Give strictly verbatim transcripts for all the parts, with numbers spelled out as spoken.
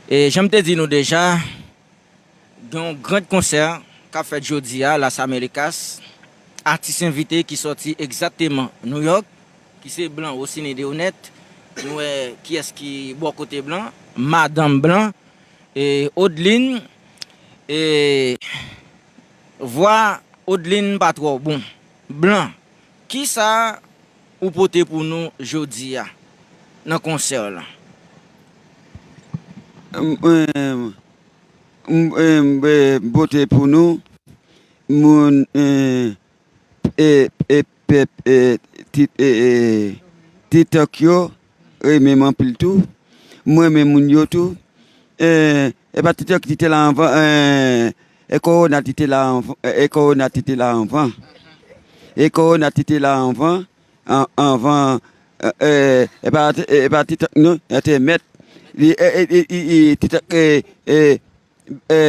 E jan m te di nou deja, gen yon grand konsè k ap fèt jodi a, Las Americas. Atis envite ki sòti egzakteman New York, ki se Blan Rosiny Deonette. Nou wè kiyès ki bò kote Blan, madanm Blan, e Odline, e vwa Odline pa twò bon. Blan, kisa ou pote pou nou jodi a nan konsè w lan? M, m, m, m, e, m pote pou nou, moun, e, e, e, pèp, e, ti, e, e, TikTok yo, renmen m anpil tou. Mwen renmen moun yo tou. E, e pa TikTok ki te la anvan, e, e kowona ki te la anvan, e, e kowona ki te la anvan. E kowona ki te la anvan, an, anvan, e, e, e pa, e, e pa TikTok non, entèmèt. Li, e, e, e, e, e, TikTok, e, e, e,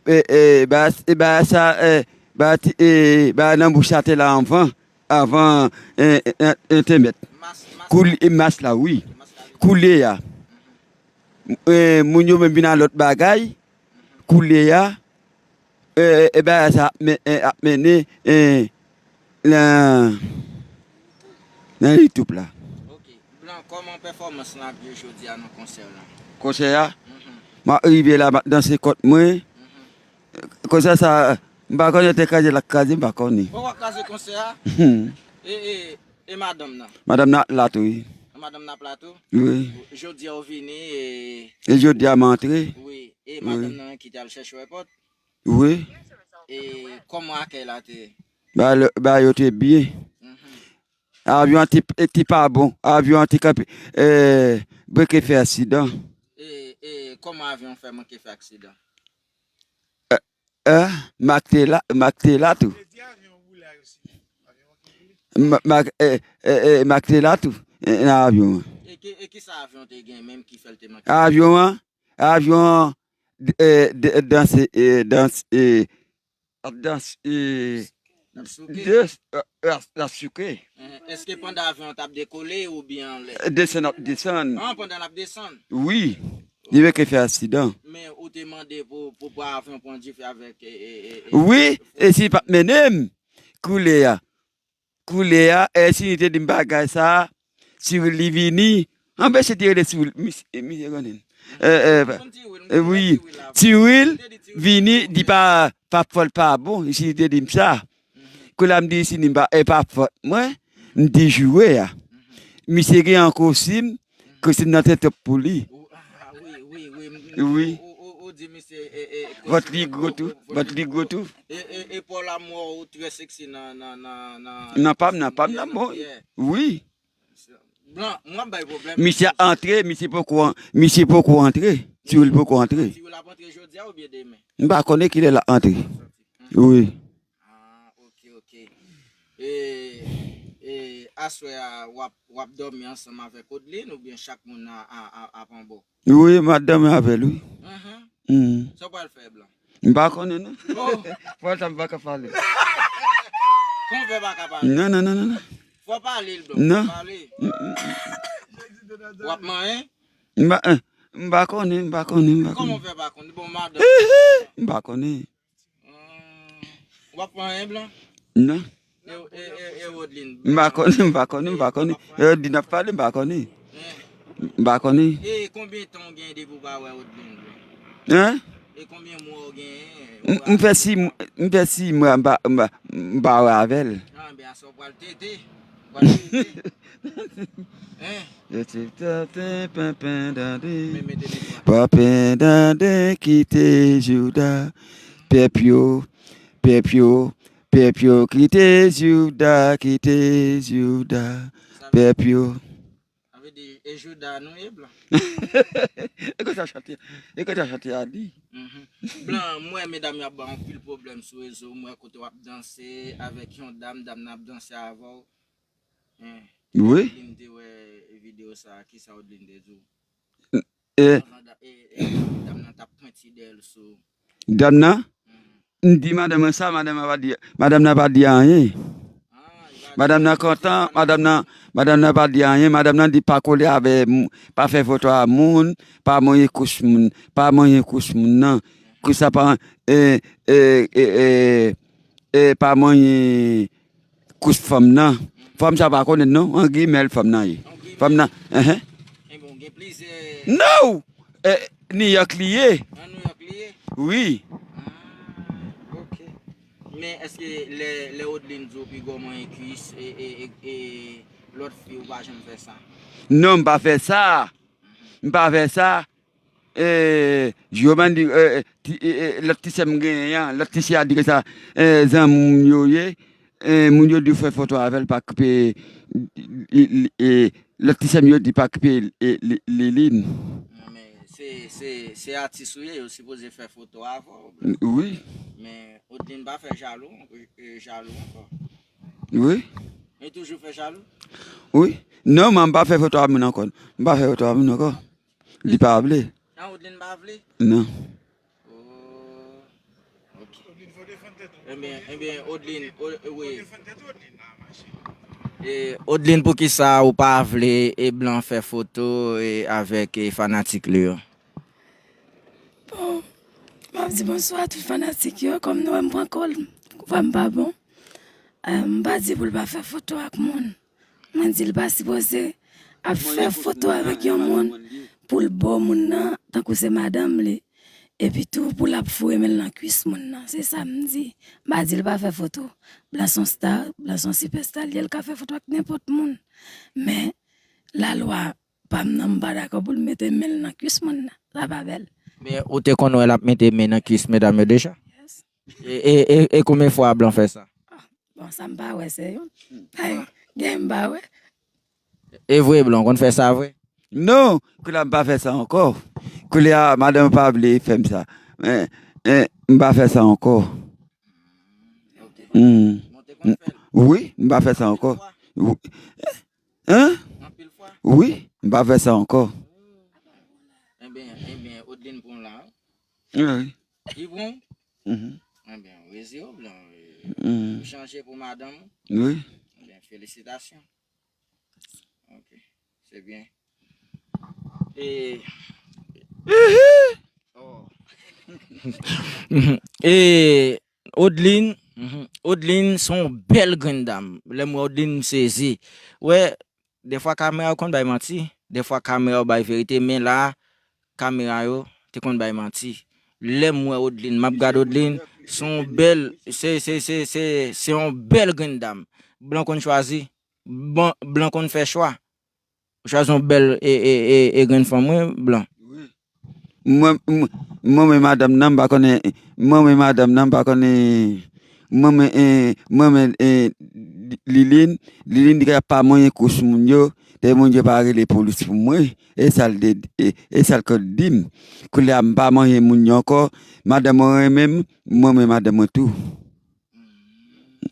e, e, ba, e, ba sa, e, ba ti, e, ba nan bouch la te la anvan, anvan, e, e, e, entèmèt. Koulye, e, mas la, wi. Koulye a. E, moun yo menm vin a lòt bagay. Koulye a. E, e, e, bagay sa ap men-, e, ap mennen, e, nan, nan YouTube la. Ok. Blan, kòman pèfòmans lan ap ye jodi a nan konsè w lan? Konsè a? Mhm. M ap rive la, m ap danse kòt mwen. Mhm. Konsè sa, m pa konnen te kraze l ap kraze, m pa konnen. Bon, w ap kraze konsè a? E, e, e madanm nan? Madanm nan ap la tou, wi. Madanm nan ap la tou? Wi. Jodi a w vini, e... E jodi a m antre. Wi. E madanm nan ki t al chèche w èpòt? Wi. E kòman akèy la te ye? Ba, ba yo te byen. Mhm. Avyon an te, te pa bon. Avyon an te kanpe, e, breke fè aksidan. E, e kòman avyon fè manke fè aksidan? E, e, Mak te la, Mak te la tou. Ma-, Mak, e, e, e, Mak te la tou, e, nan avyon an. E ki, e kisa avyon te gen menm ki fè l te manke? Avyon an, avyon an, e, de-, danse, e, danse, e, ap danse, e, l ap souke. De, e, e, l ap souke. Èske pandan avyon an t ap dekole oubyen anlè? Desann ap desann. An, pandan l ap desann? Wi. Li wè ke fè aksidan. Men ou te mande pou, pou, pou avyon pran dife avèk, e, e, e, e... Wi, e si l pa t mennen m, koulye a. Koulye a, e si li te di m bagay sa, Cyril li vini. Anben se te rele Cyril, misye, misye konnen. E, e, e, wi, Cyril vini, di pa, pa fòl pa bon, si li te di m sa. Koulye a m di si li m pa, e pa fòt mwen, m di joure a. Misye gen yon kostim, kostim nan te twòp pou li. Ou, ah, wi, wi, wi, m, wi. Ou, ou, ou di misye, e, e, vant li gwo tou, vant li gwo tou. E, e, e Paul a m wè w trè seksi nan, nan, nan, nan... Nan pa m, nan pa m, nan bon. Wi. Blan, m ap bay pwoblèm. Misye antre, misye poko an-, misye poko antre. Cyril poko antre. Cyril ap antre jodi a oubyen demen? M pa konnen kilè l ap antre. Wi. Ah, ok, ok. E, e aswè a, w ap, w ap dòmi ansanm avèk Odline oubyen chak moun a, a, a, ap anba w? Wi, m ap dòmi avè l, wi. Mhm. Mm. Sa w pral fè, Blan? M pa konnen, non. Oh. Fò sa m pa ka pale. Kòman w fè pa ka pale? Non, non, non, non, non. Fò pale, Blan. Non. Fò pale. Mm, mm, mm. W ap manyen? M pa, eh, m pa konnen, m pa konnen, m pa konnen. Kòman w fè pa konnen? Bon, madanm. M pa konnen. Hmm, w ap pran anyen, Blan? Non. E, e, e, e Odline? M pa konnen, m pa konnen, m pa konnen. E Odline ap pale, m pa konnen. Hein? M pa konnen. E konbyen tan w gen depi w pa wè Odline, Blan? Hein? E konbyen mwa w genyen? M, m fè sis, m fè sis mwa m pa, m pa, m pa wè avè l. Ah, ben, aswè w pral tete. Ou pral tete. Hein? Yo te tante penpen dande. Men mete men dwa. Penpen dande kite Jouda. Pèp yo, pèp yo, pèp yo kite Jouda, kite Jouda. Sa vle Pèp yo. Sa vle di, e Jouda nou ye, Blan? E konsa chante, e konsa chante a di. Mhm. Blan, m wè medam yo ap ba w anpil pwoblèm sou rezo, m wè kote w ap danse avèk yon dam, dam nan ap danse avè w. Hein. Wi. Odline te wè videyo sa, kisa Odline te di w? E, anvan da-, e, e, dam nan t ap pwenti dèyè l sou... Dam nan? Mhm. M di madanm mwen sa, madanm nan pa di, madanm nan pa di anyen. Ah, li pa di anyen. Madanm nan kontan, madanm nan, Madanm nan pa di anyen, madanm nan di pa kole avè moun, pa fè foto a moun, pa manyen kous moun, pa manyen kous moun nan. Kous sa pa, e, e, e, e, e, pa manyen kous fanm nan. Fanm sa pa konnen non, an grimèl fanm nan ye. Fanm nan, enhen. Ebyen, ou gen plizyè. No! E, New York li ye. An New York li ye? Wi. Ah, ok. Men èske lè, lè Odlin di w pi gwo manyen kis e, e, e, e lòt fi, ou pa janm fè sa? Non, m pa fè sa. M pa fè sa. E, Giovanni, e, e, ti, e, e, lòt ti sè m genyen an, lòt ti sè a di ke sa, e, zanmi m yo ye, e, moun yo di fè foto avè l, pa kipe, e, e, e, lòt ti sè m yo di pa kipe, e, Li-, Liline. Non, men se, se, se atis ou ye, yo sipoze fè foto avè w, blan. Wi. Men Odlin pa fè jalou, e, jalou ankò. Wi. Li toujou fè jalou? Wi. Non, man, m pa fè foto a moun ankò. M pa fè foto a moun ankò. Li pa vle. Nan Odlin pa vle? Non. Oh, ok. Ebyen, ebyen, Odlin, o, wi. E, Odlin, poukisa ou pa vle e blan fè foto e avèk e fanatik li yo? Bon, m ap di bonswa a tout fanatik yo. Kòm nou wè m pran kòl, vwa m pa bon. E, m pa di pou l pa fè foto ak moun. Mwen di l pa sipoze ap fè foto avèk yon moun pou l bo moun nan, tankou se madanm li. Epi tou pou l ap foure men l nan kwis moun nan. Se sa m di. M pa di l pa fè foto. Blan se yon star, blan se yon sipèsta, li ye, l ka fè foto ak nenpòt moun. Men, lalwa pa m nan, m pa dakò pou l mete men l nan kwis moun nan. Sa pa bèl. Men ou te konn wè l ap mete men nan kwis medam yo deja? Yes. E, e, e, e konbyen fwa blan fè sa? Ah, bon, sa m pa wè, se yon. Ay, gen m pa wè. E vre, blan, ou konn fè sa vre? Non, koulye a m pa fè sa ankò. Koulye a, madanm pa vle fè m sa. Men, men, m pa fè sa ankò. Hmm. Wi, m pa fè sa ankò. Wi. Hein? Anpil fwa? Wi, m pa fè sa ankò. Ebyen, ebyen, Odlin pran w la, wi. Wi. Li pran w? Mhm. Ebyen, rezi w blan, e, ou chanje pou madanm ou? Wi. Ebyen, felisitasyon. Ok, se byen. E, oh. E, Odlin, mhm, Odlin se yon bèl grenn dam. Lè m wè Odlin, m sezi. Wè, defwa kamera yo konn bay manti, defwa kamera yo bay verite, men la, kamera yo te konn bay manti. Lè m wè Odlin, m ap gade Odlin, se yon bèl, se, se, se, se, se yon bèl grenn dam. Blan konn chwazi, blan, blan konn fè chwa. Ou chwazi yon bèl e, e, e, e grenn fanm, wi, blan. Wi. Mwen, mwen, mwen renmen madanm nan, m pa konnen, mwen renmen madanm nan, m pa konnen, mwen renmen, e, mwen renmen, e, Liline, Liline di ke pa manyen kous moun yo, te moun yo pa rele polis pou mwen, e sa l de, e, e sa l konn di m. Koulye a m pa manyen moun yo ankò, madanm mwen renmen m, mwen renmen madanm mwen tou.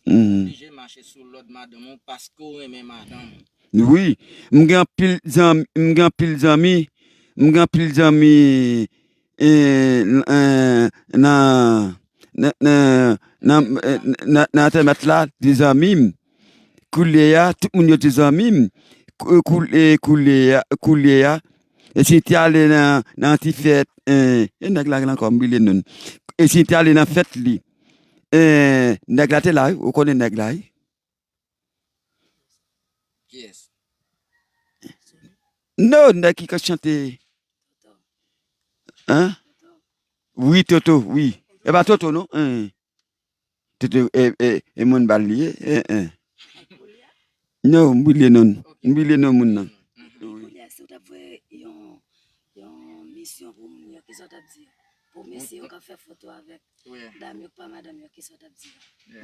Hmm. Oblije mache sou lòd madanm ou paske w renmen madanm ou. Wi, m gen anpil zanmi, m gen anpil zanmi, m gen anpil zanmi, e, e, nan, nan, nan, nan, e, nan, nan entènèt la, di zanmi m. Koulye a, tout moun yo di zanmi m. Kou-, kou-, e, koulye a, koulye a, e si te ale nan, nan ti fèt, e, e nèg la gen ankò, m bliye non l. E si te ale nan fèt li, e, nèg la te la, wi, ou konnen nèg la, wi. Kiyès? Non, nèg ki konn chante. Hein? Wi, Toto, wi. E pa Toto, non? Hein. Toto, e, e, e moun bal li ye? Hein, hein. Non, m bliye non l. M bliye non moun nan. Wi. Koulye a, si w t ap voye yon, yon misyon pou moun yo, kisa w t ap di yo? Pou mesye yo k ap fè foto avèk dam yo k pa madanm yo, kisa w t ap di yo?